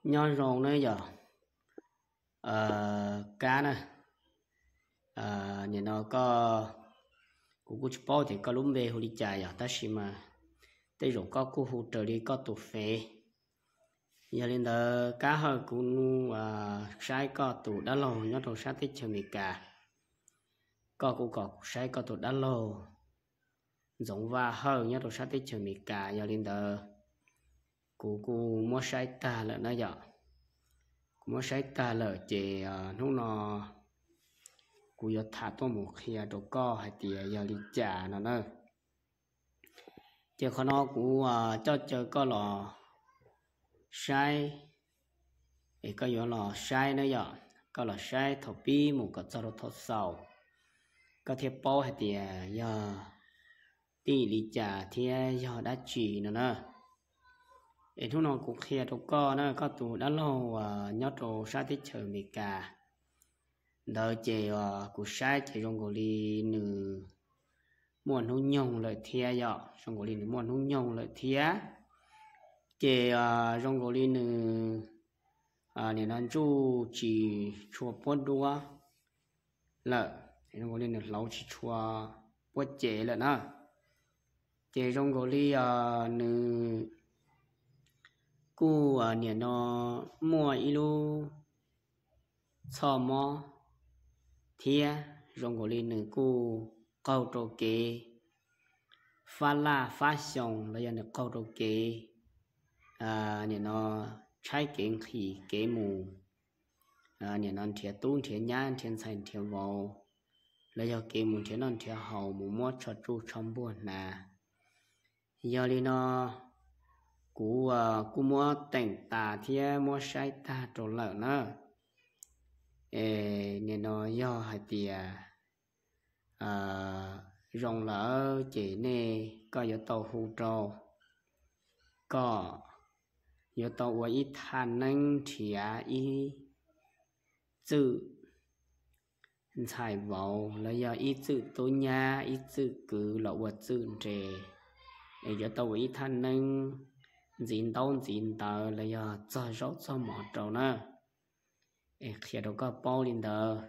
Nyob zoo na yog Kab na. Nim no koj, kuv kuj tsis paub tias koj lub npe hu li cas yog, tab sis mas tej zaum koj kuj hu raws li koj tus fev. Yog li ntawd Kab Hawj, kuv saib koj tus dab laug nyob rau sab teb chaws Amelikas, koj kuj kom kuv saib koj tus dab laug Ntxoov Vaj Hawj nyob rau sab teb chaws Amelikas. Yog li ntawd kuv kuj muab saib tag lawm na yom. Kuv muab saib tag lawm ces hnub no kuv yuav tham tuaj mus qhia rau koj hais tias yog li cas no na. Ces qhov no kuv coj caw koj los saib, es koj yuav los saib na yom, koj los saib thaum pib mus kom txog rau thaum xaus, koj thiaj paub hais tias yog tij li cas thiab yog dab tsi no na. Es hnub no kuv qhia rau koj na, koj tus dab laug nyob rau sab teb chaws Amelikas ntawd ces kuv saib ces zoo nkaus li nws muaj hnub nyoog lawm thiab yom, zoo nkaus li nws muaj hnub nyoog lawm thiab. Ces zoo nkaus li nws nim no ntsuj tsis tshua puab duab lawm, zoo nkaus li nws hlauv tsis tshua puab cev lawm na. Ces zoo nkaus li nws kuj nim no muaj ib lub txhoj mob thiab, zoo nkaus li nws kuj qaug rau kev fab laj fab xyoo los yog nws qaug rau kev nim no tshaib kev nqhis kev mus, nim no nrhiav tub nrhiav nyab nrhiav ntxhais nrhiav vauv, los yog kev mus nrhiav noj nrhiav haus mus muab tsho tsuj tsho npuag hnav. Yog li no kuv kuj muab teem tas thiab muab saib tag rau lawm na. Es nim no yog hais tias zoo lawm ces nej, koj yuav tau hu rau, koj yuav tau ua ib thaj neeb nrhiav ib txwm ntxhais vauv los yog ib txwm tub nyab ib txwm kwv los ua txwm nres, es yuav tau ua ib thaj neeb ntxiv ntaub ntxiv ntawv los yog txog zaub txog mov rau na. Es qhia rau koj paub li ntawd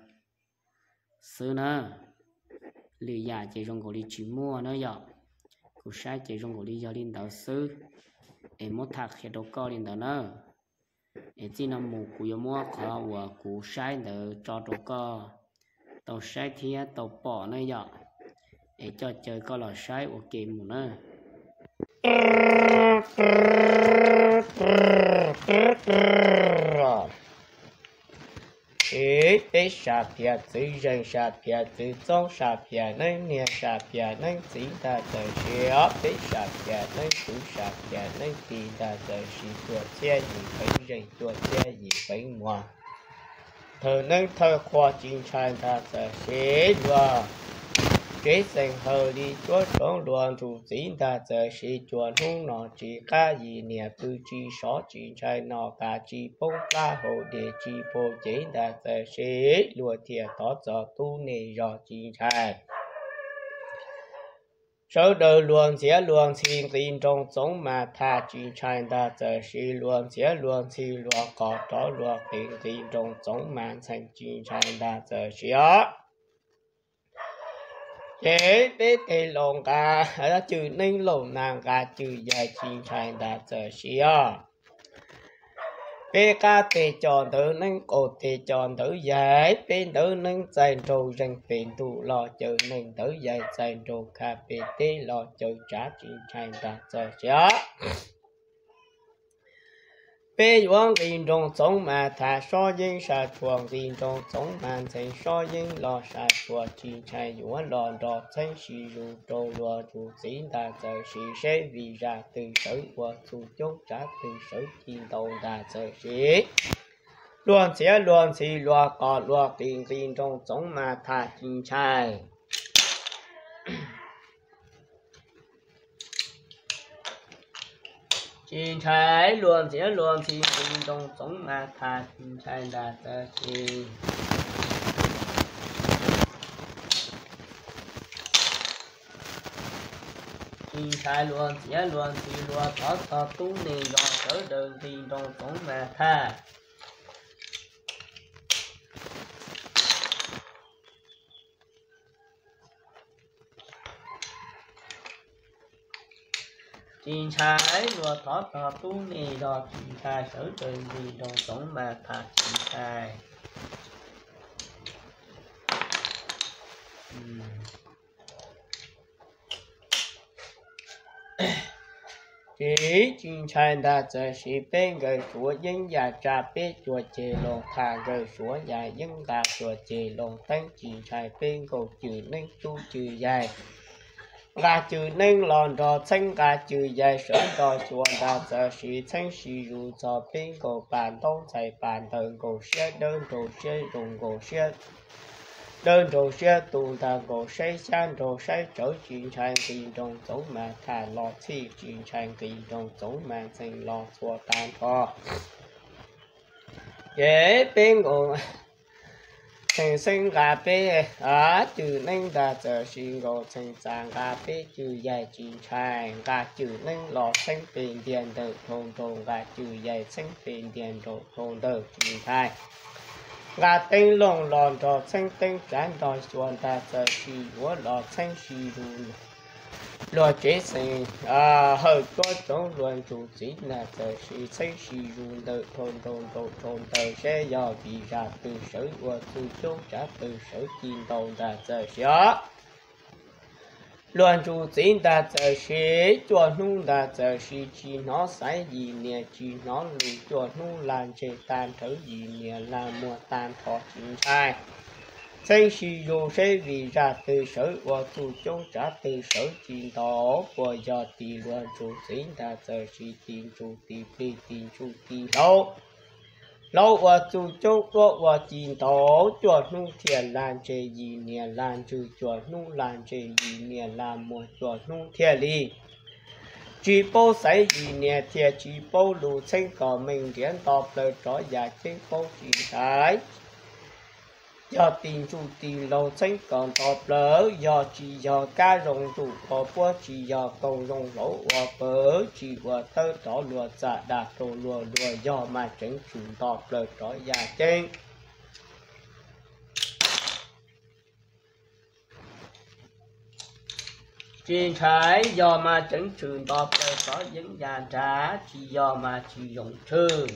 xwb na. Lwm yam ces zoo nkaus li tsis muaj na yom. Kuv saib ces zoo nkaus li yog li ntawd xwb, es muab tham qhia rau koj li ntawd na. Es txij no mus kuv yuav muab qhov uas kuv saib ntawd tso rau koj tau saib thiab tau pom na yom. Es coj caw koj los saib ua ke mus na. Peb sam phias txwv zeej, sam phias txwv txoob, sam phias neeb niag, sam phias neeb txiv ntag txawm sis os. Peb sam phias neeb kwv, sam phias neeb tij ntag txawm sis cuaj txhiab yim feeb zeej, cuaj txhiab yim feeb muag. Thawj neeb thawj qhua tsis ntshai ntag txawm sis luag tsev xeem hawm li cuab roob luag ntsuj txiv ntag txawm sis cua hnub no tsis qab yim niam pw tsis sov tsis ntshai no qas tsis poob plab haus dej tsis poob cev ntag txawm sis luag thiaj thov txog tub nej zog tsis ntshai. Sawv daws luag ntxhiav luag ntxhi nqis nroog txoov mas thaj tsis ntshai ntag txawm sis luag ntxhiav luag ntxhi luag qos rov luag qis nqis nroog txoov mas ntxhee tsis ntshai ntag txawm sis os. Ces peb tej laus nqa cwj neeb laus na nqa cwj yaig tsis ntshai ntag txawm sis os. Peb qab tej co ntawv neeb qaum tej co ntawv yaig, peb ntawv neeb txaij nraug zeeg pem ntuj los caw neeg ntawv yaig txaij nraug kha pem teb los caw tsav tsis ntshai ntag txawm sis os. Peb yuav nqis nroog txoov mas thaj sob yeeb sab tshua nqis nroog txoov mas ntxhee sob yeeb los sab tshua tsis ntshai yuav los nrog txheeb sib zus rau luag ntsuj txiv ntag txawm sis seb vim zaj twg sawv ua txuj coob tsav twg sawv ci ntau ntag txawm sis luag ntxhiav luag ntxhi luag qos luag qis nqis nroog txoov mas thaj tsis ntshai. Tsis ntshai luag ntxhiav luag ntxhi nqis nroog txoov mas thaj tsis ntshai ntag txawm sis Tsis ntshai luag ntxiav luag ntxhi luag thov txog tub neeg zos sawv daws nqis nroos txoov mas thaj. Tsis ntshai luag thov txog tub neeg zos tsis ntshai sawv daws nqis nroos txoov mas thaj tsis ntshai. Tsis, tsis ntshai ntag txawm sis peb nkawd suav yeeb yam tsa peb cua ceg loos tham nkawd suav yam yeeb nqa cua ceg loos teeb tsis ntshai peb nkaus cwm neeb tub cwm yaig. Nqa cwm neeb los nrog txheeb nqa cwm yaig sawv nrog xyuas ntag txawm sis txheeb sis zus txog peb nkaus pas ntaub ntxhais pas ntawv nkaus siab dawb nraug siab zoo nkaus siab dawb nraug siab tu ntag nkaus saib xyab nraug saib tsawv tsis ntshai nqis nroos txoov mas tham los txhij tsis ntshai nqis nroos txoov mas ntxhee los txhua tag nrho. Ces peb nkaus txheej xeeb nqa peb cwm neeb ntag txawm sis nkaus txheej txav nqa peb cwm yaig tsis ntshai nqa cwm neeb los txheeb pes ntiag ntawm dhau nraug nqa cwm yaig txheeb pes ntiag nraug dhau ntawm tsis ntshai. Nqa teeb looj los nrog txheeb teeb tsav nrog xyuas ntag txawm sis yuav los txheeb sis zus luag tsev xeem hawm tuab tsoov luag ntsug txiv ntag txawm sis txheeb sis zus ntawm dhau nraug nraug dhau ntawd saib yog vim zaj twg sawv ua txuj coob tsav twg sawv ci ntau ntag txawm sis os. Luag ntsug txiv ntag txawm sis cuaj hnub ntag txawm sis tsis hnov xaiv yim niam tsis hnov lus cuaj hnub lag ntseg tag nrhawv yim niam lag muag tag nrho tsis ntshai. Txheeb sis zus saib vim zaj twg sawv ua txuj coob tsav twg sawv ci ntau puas yog tim luag ntsug txiv ntag txawm sis tim ntsug tim plig tim ntsuj tim hlauv. Hlauv ua txuj coob duab ua ci ntau cuaj hnub thiaj lag ntseg yim niam lag ntsug cuaj hnub lag ntseg yim niam lag muag cuaj hnub thiaj li tsis paub xaiv yim niam thiaj tsis paub lus txheeb kom meej nriav nto plaws rov yam ceeb paub tsis ntshai. Yog tim ntsuj tim laug txheeb kom nto plaws yog tsis yog kab zoo ntuj ua puab tsis yog koog zoo hlauv ua pawg tsis ua tawb rov luag txaj dag rau luag luag yog mas tseev tshwm nto plaws rov yam ceeb. Tsis ntshai yog mas tseev tshwm nto plaws rov yeeb ya nrad tsis yog mas tsis zoo tshwm.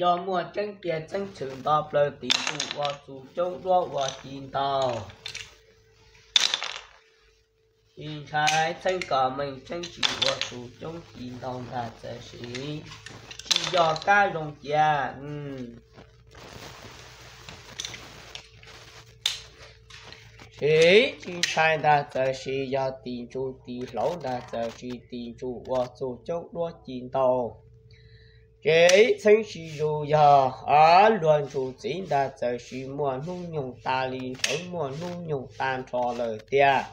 Yog muaj tseeb tiag txheeb tshwm nto plaws tim ntuj ua txuj coob duab ua ci ntau. Tsis ntshai txheeb kom meej tseeb tsis ua txuj coob ci ntau ntag txawm sis tsis yog kab zoo cia. Sis tsis ntshai ntag txawm sis yog tim ntsuj tim hlauv ntag txawm sis tim ntsuj ua txuj coob duab ci ntau. Ces txheeb sis zus yog luag ntsug txiv ntag txawm sis muaj hnub nyoog tas li nrhawv muaj hnub nyoog tag nrho lawm tiag.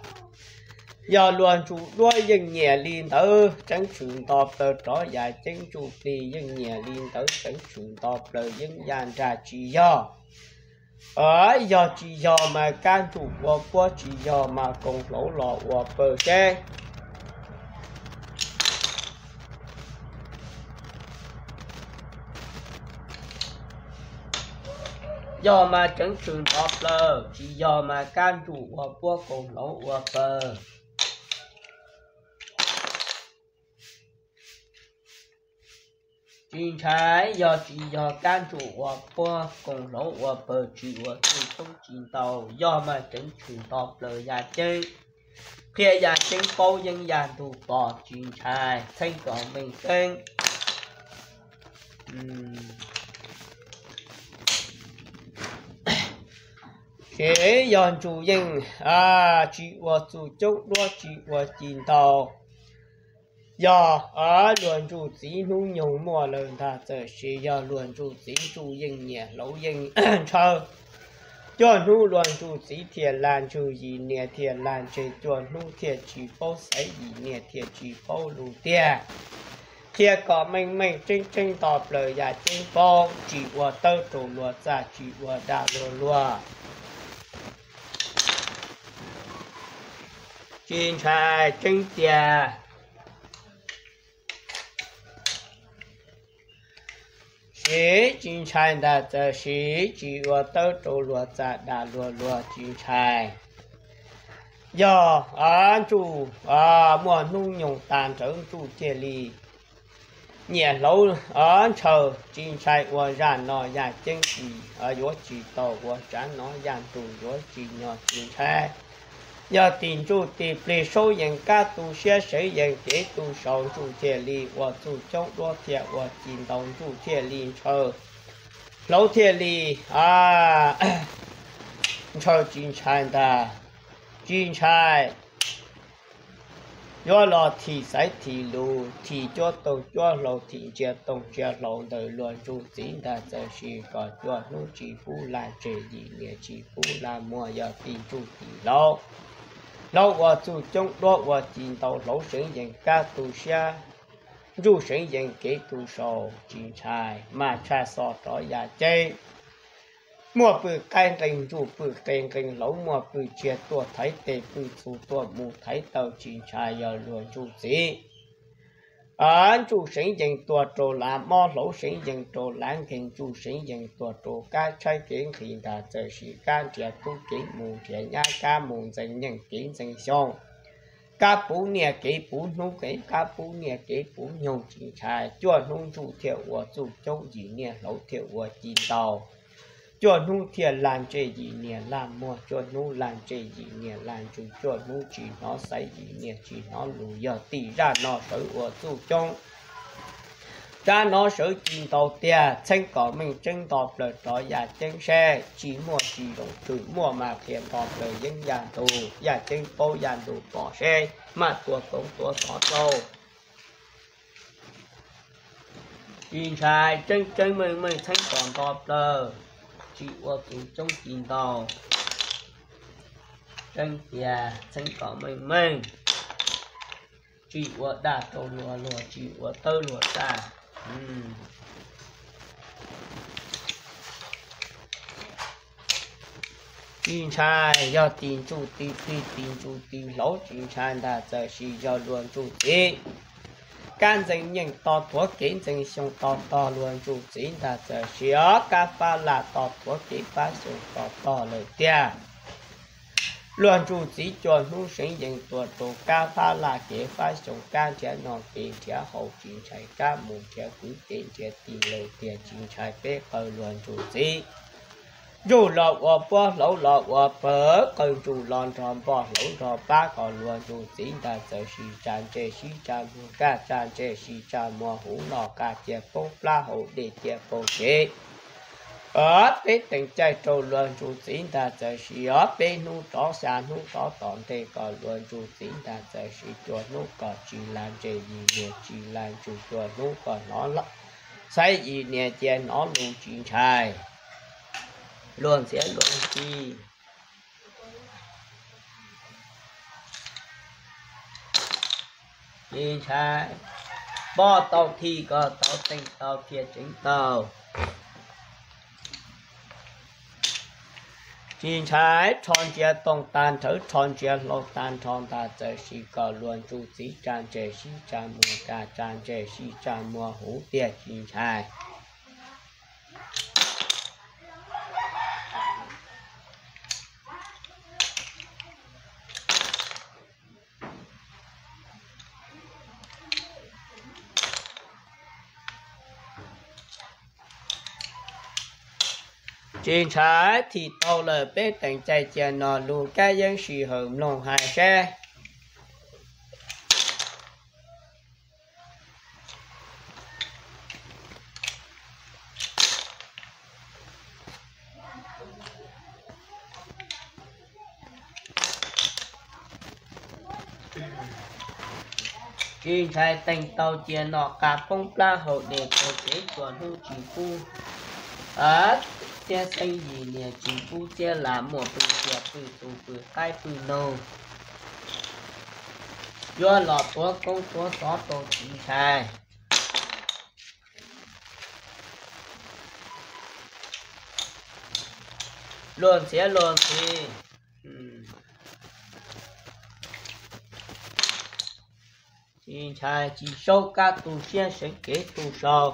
Yog luag ntsug duab yeej nyiam li ntawd tseev tshwm nto plaws rov yam ceeb ntsuj plig yeej nyiam li ntawd tseev tshwm nto plaws yeeb ya nrad tsis yog. Yog tsis yog mas kab ntsuj ua puab tsis yog mas koog hlauv los ua pawg seb. Yog mas tseev tshwm nto plaws tsis yog mas kab ntsuj ua puab koog hlauv ua pawg. Tsis ntshai yog tsis yog kab ntsuj ua puab koog hlauv ua pawg tsis ua txuj coob ci ntau yog mas tseev tshwm nto plaws yam ceeb. Qhia yam ceeb paub yeeb yam ntug pom tsis ntshai txheeb kom meej tseeb. Ces yog ntsug yeej tsis ua txuj coob duab tsis ua ci ntau. Yog luag ntsug txiv hnub nyoog muaj lawm ntag txawm sis yog luag ntsug txiv ntsug yeej nyiam hlauv yeej ntshaw. Cuaj hnub luag ntsug txiv thiaj lag ntsug yim niam thiaj lag ntseg cuaj hnub thiaj tsis paub xaiv yim niam thiaj tsis paub lus tiag. Qhia kom meej meej tseeb tseeb nto plaws yam ceeb paub tsis ua tawb rau luag txaj tsis ua dag luag luag. Tsis ntshai tseeb tiag. Siv tsis ntshai ntag, txawm siv tsis ua tawb rau luag txav dag luag, luag tsis ntshai. Yog ntsuj, muaj hnub nyoog tag nrhawv ntsuj thiaj li nyiam hlauv ntshaw, tsis ntshai ua zaj no yaj ceeb tsis yuav tsis tau, ua tsav no yaj ntuj yuav tsis nyog, tsis ntshai. Yog tim ntsuj tim plig saub yees kab tu siab, seev yees kev tu sau, ntsuj thiaj li ua txuj coob, duab thiaj ua ci ntau, ntsuj thiaj li ntshaw, hlauv thiaj li ntshaw, tsis ntshai ntag, tsis ntshai. Yuav los thim xaiv thim lus, thim cuab toog cuab hlau, thim ntsia toog ntsia hlau ntawm luag ntsuj txiv ntag, txawm sis kom cua hnub tsis pub laj ntseg, yim niam tsis pub laj muag, yog tim ntsuj tim hlauv. Hlauv ua txuj coob, duab ua ci ntau, hlauv seev yees kab tu siab, ntsuj seev yees kev tu sau, tsis ntshai, maj tshaj xo rov yaj ceeb. Muaj pw qaib nqeeg ntsuj, pw qe nqeeg hlauv, muaj pw tsiag tuaj thaiv tes, pw txhu tuaj mus thaiv taw, tsis ntshai yog luag ntsuj txiv. Ntsuj seev yees tuag rau lav mob, hlauv seev yees rau lav nkeeg, ntsuj seev yees tuag rau kab tshaib kev nqhis ntag, txawm sis kab nrhiav tub kev mus nrhiav nyab, kab mus ntxeev nyeej kev ntxeev xyoo, kab puv niaj kev puv hnub, kev kab puv niaj kev puv nyoog, tsis ntshai. Cuaj hnub ntsuj thiaj ua txuj coob, yim niaj hlauv thiaj ua ci ntau. Cuaj hnub thiaj laj ntseg, yim niaj laj muag, cuaj hnub laj ntseg, yim niaj laj ntsug, cuaj hnub tsis hnov xaiv, yim niaj tsis hnov lus, yog tim zaj no sawv ua txuj coob. Tsab no sawv ci ntau tiag, txheeb kom meej tseeb nto plaws rov yaj ceeb seb, tsis muaj tsis zoo twm, muaj mas qhia nto plaws yeeb yaj ntug, yaj ceeb paub yaj ntug pom seb, maj tuav koob tuav xov rau. Tsis ntshai, tseeb tseeb meej meej, txheeb kom nto plaws, tsis ua txuj coob ci ntau. Tseeb tiag, txheeb kom meej meej, tsis ua dag rau luag, luag tsis ua tawb luag tag. Tsis ntshai, yog tim ntsuj tim plig, tim ntsuj tim hlauv, tsis ntshai ntag, txawm sis yog luag ntsuj txiv. Kab ntxeev nyeej to thuav kev ntxeev xyoo, to tog luag ntsuj txiv ntag, txawm sis os kab pab laj to thuav kev pab xyoo, to tog lawm tiag. Luag ntsuj txiv cua hnub seev yees tuag rau kab pab laj kev pab xyoo, kab nrhiav no kev nrhiav haus, tsis ntshai kab mus nrhiav kwv kev nrhiav tij lawm tiag, tsis ntshai peb qawg luag ntsuj txiv. Ntsuj los ua puab, hlauv los ua pawg, qawg ntsuj los nrog npoj, hlauv nrog pab, kom luag ntsuj txiv ntag, txawm sis tsa ntsej sib tsa muag, kaj tsa ntsej sib tsa muag, huv noj qab cia poob plab, haus dej cia poob kev. Peb teem caij rau luag ntsuj txiv ntag, txawm sis os peb hnub rov xya hnub rov tom ntej, kom luag ntsuj txiv ntag, txawm sis cua hnub kom tsis laj ntseg, yim niag tsis laj ntsug, cua hnub kom hnov xaiv, yim niag cia hnov lus, tsis ntshai luag ntxhiab luag nthi. Tsis ntshai, poj tau thi kom tau, teej tau thiaj tseev tau. Tsis ntshai, rho ntsia toog tag nrhawv, rho ntsia hlau tag nrho ntag, txawm sis kom luag ntsuj txiv tsa ntsej sib tsa muag, kaj tsa ntsej sib tsa muag, huv tiag tsis ntshai. Tsis ntshai, thim tau lawm, peb teem caij cia no lug kab yeeb sij hawm mloog hais seb. Tsis ntshai, teej tau cia no, qab poob plab, haus dej poob kev, cua hnub tsis pub txiab xeeb, yim niag tsis pub txiab lam, muaj pw tsiag pw tu pw qaib pw noog, yuav los tuav koob tuav xov rau, tsis ntshai luag ntxhiab luag nthi. Tsis ntshai tsis saub kab tu siab seev kev tu sau.